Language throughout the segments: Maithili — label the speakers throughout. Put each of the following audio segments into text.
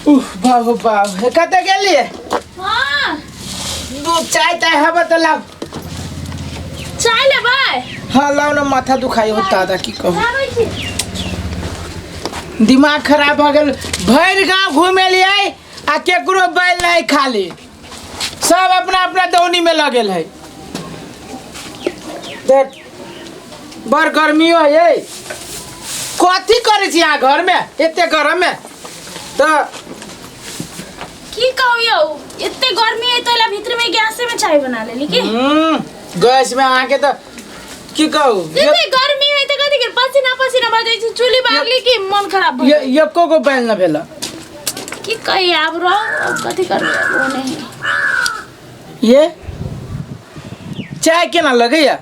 Speaker 1: उफ बाप रे बाप, हे कतऽ गेलियै?
Speaker 2: हाँ।
Speaker 1: दूध चाय ताय हबे तऽ लाउ।
Speaker 2: चाय लेबै?
Speaker 1: हाँ लाउ ने, माथा दुखाइ हो दादा, की कहू,
Speaker 2: लाबै छी।
Speaker 1: दिमाग खराब भऽ गेल। भरि गाँव घुमि एलियै आ केकरो बैल नहीं खाली, सब अपना अपना दौनी में लगल है। देख बड़ गर्मियो है। कथी करै छी अहाँ घरमे एते गरममे? तऽ
Speaker 2: की कहू यौ, एते गर्मी है तो भीतर में गैसे में चाय बना लेली की।
Speaker 1: गैस में अहाँके तऽ की कहू,
Speaker 2: एते गर्मी है तो कथी के पसीना पसीना भऽ जाइ छै, चूल्ही बारली की मन खराब भऽ
Speaker 1: एको गो बैल न भेल।
Speaker 2: की कही आब रहो, अब कथी करबै, आब ओ नहीं।
Speaker 1: ये चाय केना लगैया?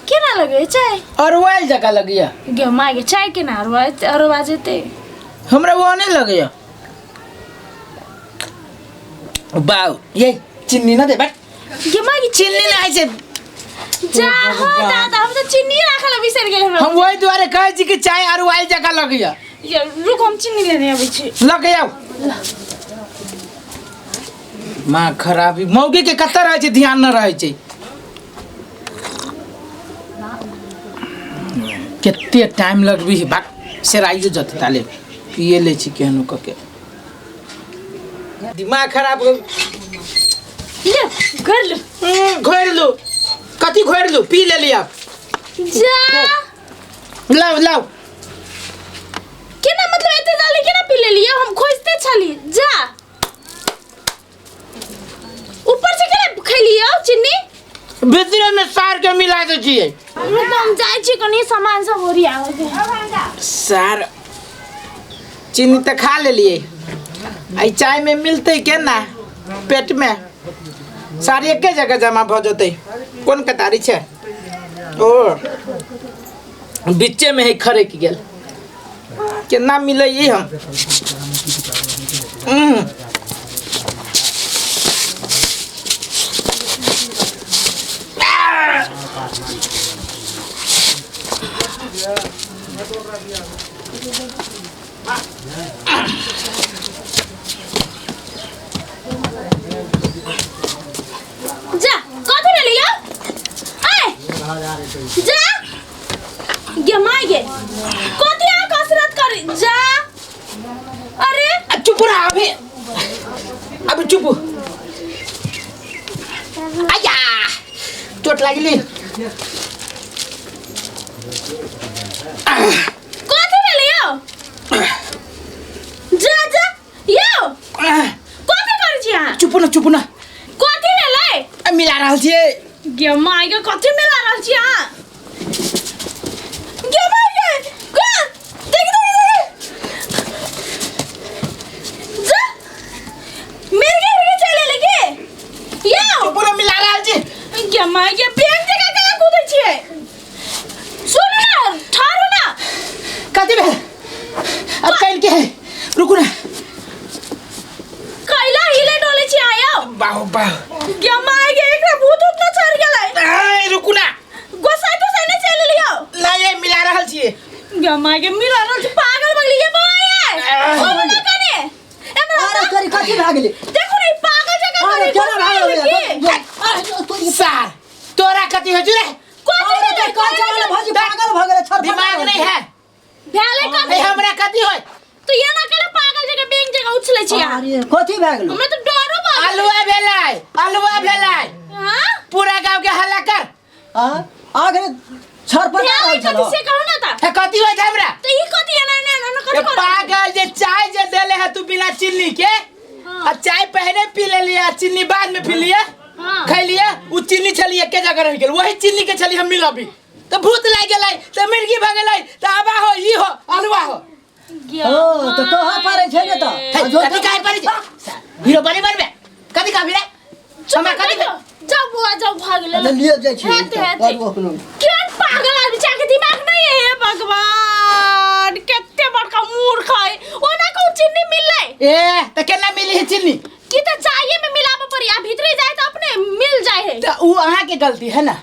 Speaker 2: केना लगै चाय?
Speaker 1: अरुआइल जकाँ लगैया।
Speaker 2: गे माय गे, चाय केना अरुआ अरुआ जेतै?
Speaker 1: हमरा वो नहीं लगैया बाउ। ये चिन्नी न दे बट।
Speaker 2: गे माय गे,
Speaker 1: चिन्नी ना छै।
Speaker 2: जा हो दादा, हम तऽ चीनी राखल बिसरि गेल हमरा।
Speaker 1: हम वही दुआरे कहै छी कि चाय अरुआइल जकाँ लगैया।
Speaker 2: ये रुक, हम चीनी लेने अबै छी।
Speaker 1: लऽ के आउ। माँ खराबी मौगी के कतऽ रहै छै, ध्यान न रहै छै। कते टाइम लगबी बाक, सेराइयो जत ताले पिए लै छी केहनो कऽ के। दिमाग खराब हो
Speaker 2: ले घर लो।
Speaker 1: घोरि लू, कथी घोरि लू, पी लेली आब।
Speaker 2: जा।
Speaker 1: लाउ लाउ।
Speaker 2: केना मतलब एते जल्दी केना पी लेलियै? हम खोजते छली। जा ऊपर से केना खैलियै चीनी?
Speaker 1: भीतरे में सार के मिला दै छियै।
Speaker 2: रुको, हम जाइ छी कनी सामान सब ओरियाबै के।
Speaker 1: सार चीनी तऽ खा लेलियै, एहि चाय में मिलतै केना? पेट में सार एके जगह जमा भऽ जेतै। कोन कतारी छै? ओ बीचे में है, खड़क गेल। केना मिलै ई हम?
Speaker 2: जा, कथी भेलै यौ? ए जा गे my गे, कथी अहाँ कसरत करी? जा अरे।
Speaker 1: आ, चुप रह अभी, अभी चुप। आया, चोट लागली।
Speaker 2: कथी भेलै यौ? जा जा यौ, कथी करै छी अहाँ?
Speaker 1: चुप न, चुप न।
Speaker 2: कथी भेलै?
Speaker 1: आ, मिला रहल छियै।
Speaker 2: गे my गे, कथी मिला रहल छी अहाँ? गे my गे, गे देख देख देख, जा मेरे के चले एलै के यौ?
Speaker 1: चुप न, मिला रहल छी।
Speaker 2: गे my गे, बैंक जकाँ केना कूदै छियै? सुनू ने, ठाढ़ू ने।
Speaker 1: कथी भेल अब? काल्हि के है, रुकू ना।
Speaker 2: कैला हिले डोले छी आयो?
Speaker 1: बाहु बाहु।
Speaker 2: गे my गे, एकरा भूत उत न चढ़ गेलै?
Speaker 1: आय, रुकू ना।
Speaker 2: गोसाई तोसाई नहि चलि एलियौ?
Speaker 1: नहीं, ये मिला रहल छियै।
Speaker 2: गे my गे, मिला रहल छी, पागल भऽ गेलियै बौआ ये। ओ ना कने एमरा।
Speaker 3: अरे तोरी कथी भए गेलै?
Speaker 2: देखो ने, ई पागल जकाँ
Speaker 3: अरे
Speaker 2: करै
Speaker 3: केना भए
Speaker 2: गोसाई
Speaker 3: गेलै?
Speaker 2: की?
Speaker 3: अरे तोरी
Speaker 1: सार तोरा कथी होइ छौ रे?
Speaker 2: कथी
Speaker 3: अरे
Speaker 2: भेलै?
Speaker 3: तऽ कहै छलै ने, भौजी पागल भऽ गेलै, छटपटा
Speaker 1: दिमाग
Speaker 3: रहल
Speaker 1: नहीं
Speaker 3: छै।
Speaker 1: है।
Speaker 2: भेलै कथी?
Speaker 1: ए, हमरा कथी होइ?
Speaker 2: तो ये ना केला पागल जकाँ बैंक जकाँ उछलै छी अहाँ।
Speaker 3: अरे कथी भए गेलौ?
Speaker 2: हमरा तऽ डरो भऽ गेलै।
Speaker 1: अलुआ भेलै, अलुआ भेलै।
Speaker 2: हाँ?
Speaker 1: पूरा गांव के हल्ला कर।
Speaker 3: आँ? आगे छटपटा
Speaker 2: भेलै
Speaker 3: रहल
Speaker 2: कथी
Speaker 3: छलौ।
Speaker 2: से कहू ने तऽ।
Speaker 1: हे, कथी होइ छै हमरा?
Speaker 2: तऽ ई कथी एना एना एना
Speaker 1: ए
Speaker 2: कथी करै?
Speaker 1: पागल, जे चाय जे देले है तू बिना चीनी के,
Speaker 2: हाँ।
Speaker 1: आ चाय पहले पी लेलिए आ चीनी बाद में पी लिए,
Speaker 2: हाँ।
Speaker 1: खैलिए, उ चीनी छली एके जगह रह गेल, वही चीनी के छली हम मिलबी तऽ भूत लागि गेलै, तऽ मिर्गी भऽ गेलै, तऽ आबा हो, ई हो, अलुआ हो।
Speaker 3: ओ तऽ कहऽ पड़ै छै ने तऽ।
Speaker 1: हे, कथी कहै पड़ै छै? हीरो बने बनबे कथी कहबी रे हमरा? कथी
Speaker 2: जाओ जाओ बुआ, जाओ, भाग ले।
Speaker 3: अच्छा लिअ जाइ छी।
Speaker 2: हेते हेते।
Speaker 3: करू अपनो।
Speaker 2: केहन पागल आदमी छै अहाँके, दिमाग नहीं है? हे भगवान, कते बड़का मूर्ख है। ओना कहू चीनी मिललै?
Speaker 1: ए तऽ केना मिली है चीनी?
Speaker 2: की तऽ चाये में मिलाबऽ पड़ी आ भीतरे जाए तऽ अपने मिल जाए है।
Speaker 1: तऽ उ अहाँके गलती है ना,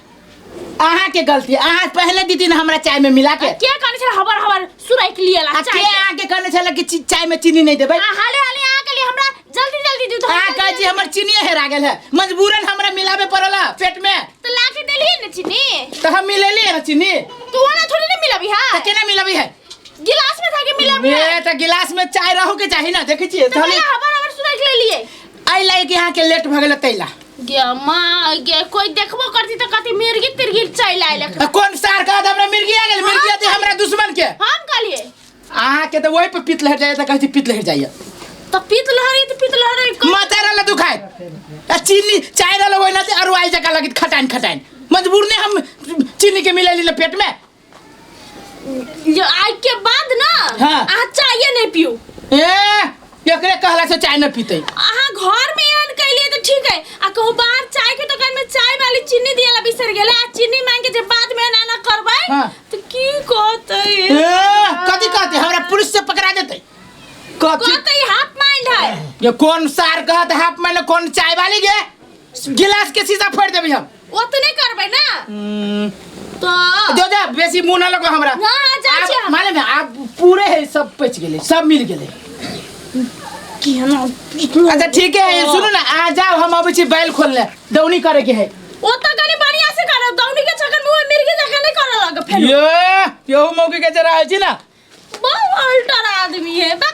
Speaker 1: अहाँके गलती। अहाँ पहले दीदी ने हमरा चाय में मिला के।
Speaker 2: के कहने छलै हबर हबर सुराइक लिए ला
Speaker 1: आ
Speaker 2: चाय
Speaker 1: के
Speaker 2: के?
Speaker 1: अहाँके कहने छलै कि चाय में चीनी नहीं देबै?
Speaker 2: आ हाले हाले अहाँ के लिए तो
Speaker 1: अहाँ कहै छी हमर चीनी हेरा गेल है मजबूरन हमरा मिलाबे पड़ल है पेट में।
Speaker 2: तो ला के देलिए ने चीनी।
Speaker 1: तो हम मिलेली है चीनी।
Speaker 2: तू ओना थोड़ी ने मिलाबी है।
Speaker 1: तो केना मिलाबी है?
Speaker 2: गिलास में था के मिलाबी है।
Speaker 1: ए त गिलास में चाय रहू के चाही ना, देखै छियै
Speaker 2: तो
Speaker 1: धली।
Speaker 2: हबर हबर सुनाइ ले लिए।
Speaker 1: आई लाइक यहाँ के लेट भ गेल तैला।
Speaker 2: गे माँ गे कोई देखबो करती त कथी मिर्गी तिर्गी चल आइल।
Speaker 1: आ कोन सार कहत हमरा मिर्गी आ गेल? मिर्गी आती हमरा दुश्मन के।
Speaker 2: हम कहलिए
Speaker 1: अहाँ के त वही पर पीत लहर जाइए त कहै छी पीत लहर जाइए।
Speaker 2: त पीत लहरी त पीत लहरी
Speaker 1: माथा रहल दुखाय आ चीनी चाय रहल ओहिना से अरुआई जका लगित खटाइन खटाइन। मजबूर ने हम चीनी के मिला ली पेट में।
Speaker 2: जो आज के बाद ना
Speaker 1: हाँ।
Speaker 2: अहाँ चाय नहीं पियो।
Speaker 1: ए एकरे कहला से चाय न पीते।
Speaker 2: अहाँ घर में एहन कैलिए तो ठीक है, आ कहूँ बाहर चाय के दुकान में चाय वाली चीनी दियाला बिसर गेला, आ चीनी मांग के जे बाद में एना एना करबै
Speaker 1: हाँ।
Speaker 2: तो की कहतै?
Speaker 1: ए कथी कहते हमरा पुलिस से पकड़ा देते। कथी
Speaker 2: कहतै हाफ माइंड है।
Speaker 1: ये कौन सार कहत हाफ माइंड? कौन चाय वाली गे गिलास के शीशा फोड़ देबै हम।
Speaker 2: ओतने करबै ना तो
Speaker 1: जो जा बेसी मुंह ना लगो हमरा।
Speaker 2: ना, जाइ छी हम।
Speaker 1: मालूम है आप पूरे है सब पच गेले सब मिल गेले।
Speaker 2: की ना
Speaker 1: अच्छा ठीक है सुनू ना आ जाओ हम अबै छी बैल खोलने दौनी करे के है।
Speaker 2: ओ त कनी बढ़िया से करब दौनी के चक्कर में मिर्गी जका नहीं करे लग फेर।
Speaker 1: ये यहू मौके के जरा है छी ना।
Speaker 2: बहुत अल्टर आदमी है बा।